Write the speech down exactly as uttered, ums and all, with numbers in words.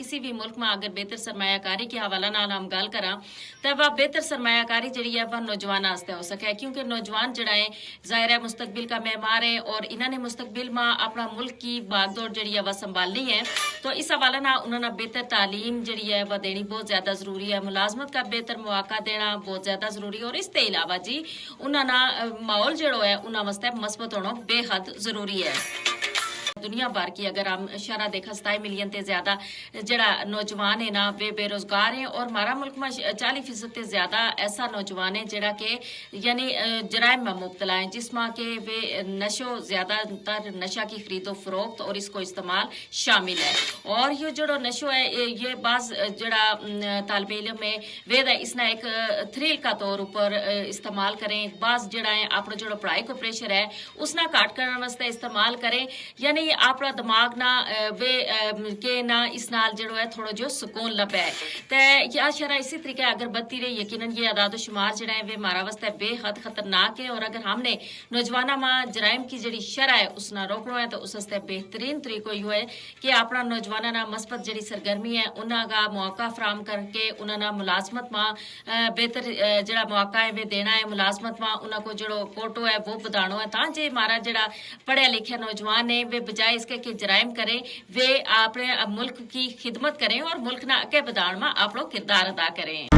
کسی بھی ملک ما اگر بہتر سرمایہ کاری کے حوالہ نال ہم گل کراں، تے وہ بہتر سرمایہ کاری جیہڑی ہے وہ نوجواناں واسطے ہو سکے، کیونکہ نوجوان جیہڑا ہے ظاہر ہے مستقبل کا معمار ہے، اور انہاں نے مستقبل ما اپنا ملک کی بھاگ دوڑ جیہڑی ہے وہ سنبھالنی ہے۔ تو اس حوالہ نال انہاں نا بہتر تعلیم جیہڑی ہے وہ دینی بہت زیادہ ضروری ہے، ملازمت کا بہتر مواقع دینا بہت زیادہ ضروری ہے، اور اس تے علاوہ جی انہاں نا ماحول جیہڑو ہے انہاں واسطے مثبت ہونو بے حد ضروری ہے۔ دنیا بھر کی اگر ہم شرح دیکھاں، ستائی ملین تے زیادہ جیہڑا نوجوان ہے نا وہ بے روزگار ہیں، اور ہمارا ملک ما چالی فیصد تے زیادہ ایسا نوجوان ہے جیہڑا کہ یعنی جرائم ما مبتلا ہیں، جس ما کہ وہ نشو زیادہ تر نشہ کی خرید و فروخت اور اس کو استعمال شامل ہے۔ اور یوہ جیہڑو نشو ہے یہ بعض جیہڑا طالب علم ہے وہ دا اس نا ایک تھریل کا طور اپر استعمال کریں، بعض جیہڑا ہے اپنا جیہڑو پڑھائی کو پریشر ہے اس نا کٹ کرن واسطے استعمال کریں، یعنی اپنا دماغ نا ویہ کہ نا اس نال جیہڑو ہے تھوڑو جو سکون لبھے۔ تے یا شرح اسی طریقے اگر بدھتی رہی یقینا یہ اعداد و شمار جیہڑا ہے ویہ ہمارا واسطے بے حد خطرناک ہے، اور اگر ہم نے نوجواناں ما جرائم کی جیہڑی شرح ہے اس نا روکنو ہے تو اس واسطے بہترین طریقو یوہ ہے کہ اپنا نوجواناں نا مثبت جیہڑی سرگرمی ہے انہاں کا موقع فراہم کر کے انہاں نا ملازمت ما بہتر جیہڑا موقع ہے وہ دینا ہے، ملازمت ما انہاں کو جیہڑو کوٹو ہے وہ بدھانو ہے تاں جے ہمارا جیہڑا پڑھیا لکھیا نوجوان ہے وہ بجائے اس کے کہ جرائم کریں وہ اپنے ملک کی خدمت کریں اور ملک نا اگے بدھان ما اپنو کردار ادا کریں۔